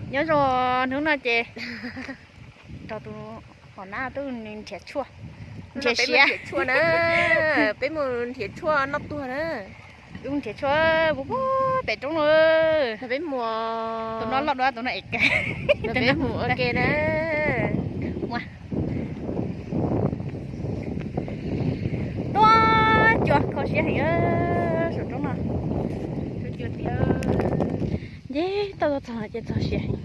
Nyob zoo, hnub no ces rau tus hom nab tuaj nrhiav tshuaj, nrhiav siav. Peb mus nrhiav tshuaj noj tuag na. Wb nrhiav tshuaj pem roob no. Peb mus, tus no loj dua tus no es kawg. Peb mus ua ke na. Tuaj cua kho siab heev saum roob no. Nce toj tuaj txog ces txog siav heev.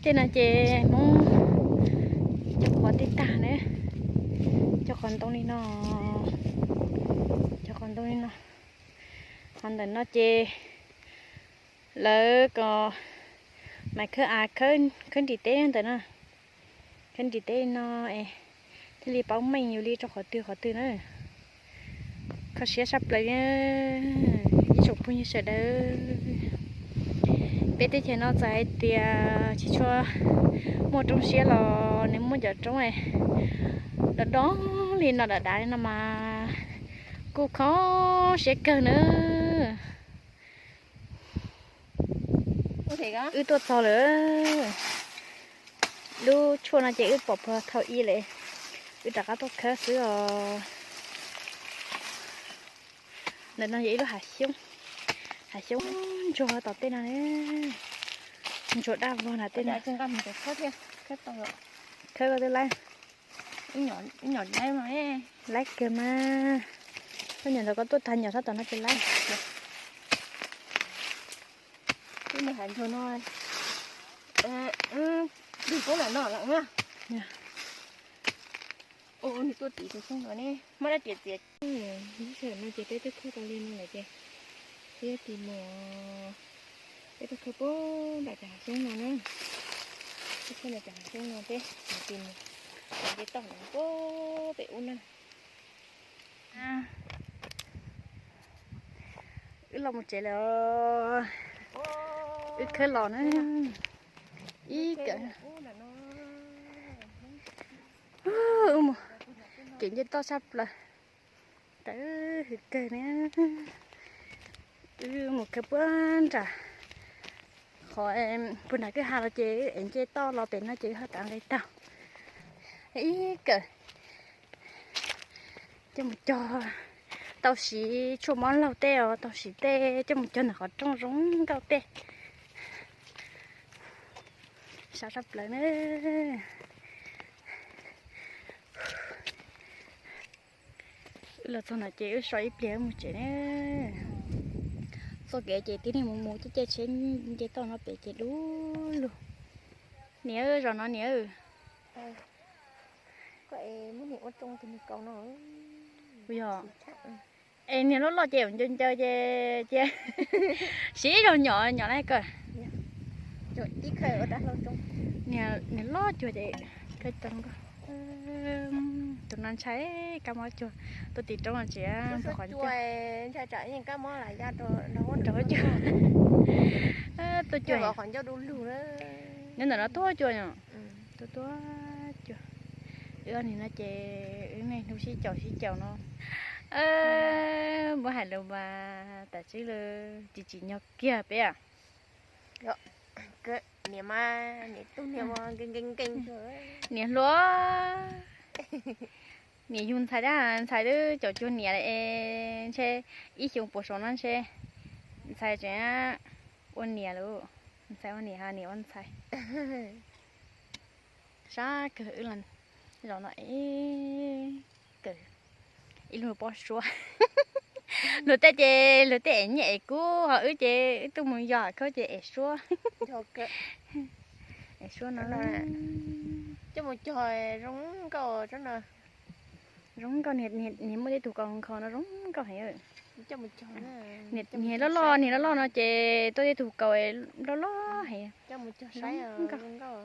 Tej no ces Hmoob cov qhov tej tag na, cov qhov ntoo li no, cov qhov ntoo li no. Qhov ntawm no ces lawv kom mas khawb av, khawb nrim teb ntawm no, khawb nrim teb no es thiaj li paub meej yus li rau qhov twg qhov twg na. Kho siab sab plaws, ib tsoom phooj ywg sawv daws. Peb teb chaws no txawm hais tias tsis tshua muaj roob siab los nws muaj cov roob do do li no, dav dav li no mas kuj kho siab kawg na. Wb tuaj txog lawm. Lub tshuaj no ces wb pom puag thaum ub lawm, wb rov qab tuaj khawb xwb os. Ntawm no yog ib lub hav xyoob, hav xyoob ntsuag tom tej no, ntsuag daj vog nram tej no. Khawb koj twb laib, laib kawg mas. Koj nyuam ntawd koj tuaj tag nyuam sab tom no ces laib. Ib hav ntsuag no, dig poob ntawm no lawm na. Ua nws tuaj tim tus xyoob no ne, muab dab riam txiav. Lub sij hawm no ces peb twb khawb tau li no lawm ces peb yuav tig mus, peb tuaj khawb poob nram cov hav xyoob no na. Peb khawb nram cov hav xyoob no peb yuav tig mus, nce toj no poob pem ub na. Wb los mus tsev lawm, wb khawb los na. Ib kawm, wb mus kev nce toj sab plaws, tawv hwv kawg na. Wb mus khawb puag nram qhov puag nram kwj ha los ces wb ev nce toj los pem no ces wb ho kav nqe tau. Ib kawm coj mus cog, tau siv tshuaj mob laug tej os, tau siv tej coj mus cog ntawm qhov rooj zoo nkauj tej. Sab sab plaws na. Wb los txog no ces wb so ib pliag wb mus tsev na. Txoj kev ces tib neeg mus mus caij caij tsheb nce toj no pem ces du lug. Niam, zos no niam. Yog es niag loj loj ces ncaws ncaws ces cia siv ib zaug nyom nyom na kawg. Niag loj cuag ces kawg tau nkauj. Tus no ntshai kab mob cuag, tuaj tim roob no tsis tau qhov ncauj. Rau cuag, tuaj cuag. Nyob ntawm no tuaj cuag yom. Tuaj tuaj cuag. Wb ob niag no ces wb niaj hnub sib caum sib caum no. Muab hais lus mas tam tsib lawm tsis tsim nyog kiag peb. Niam mas niam tub niam nkees nkees, niam hluas. Niam yug ntxhais tab ntxhais twb caum cuag niam lawm es ntshe ib xyoo puas saum no ntshe ntxhais tseem ua niam lawm, ntxhais ua niam ho niam ua ntxhais. Sab kawg wb los zos no es kawg ib lub pob suab. Luag tej ces luag tej ev nyiaj ev kub, ho wb ces wb tuaj mus yos khawb ces ev suab. Ev suab no. Zoo nkauj, niag muaj tej tug kaus nkhaus no zoo nkauj heev. Niag loj loj, niag loj loj no ces tuaj tej tug kaus loj loj heev. Zoo nkauj.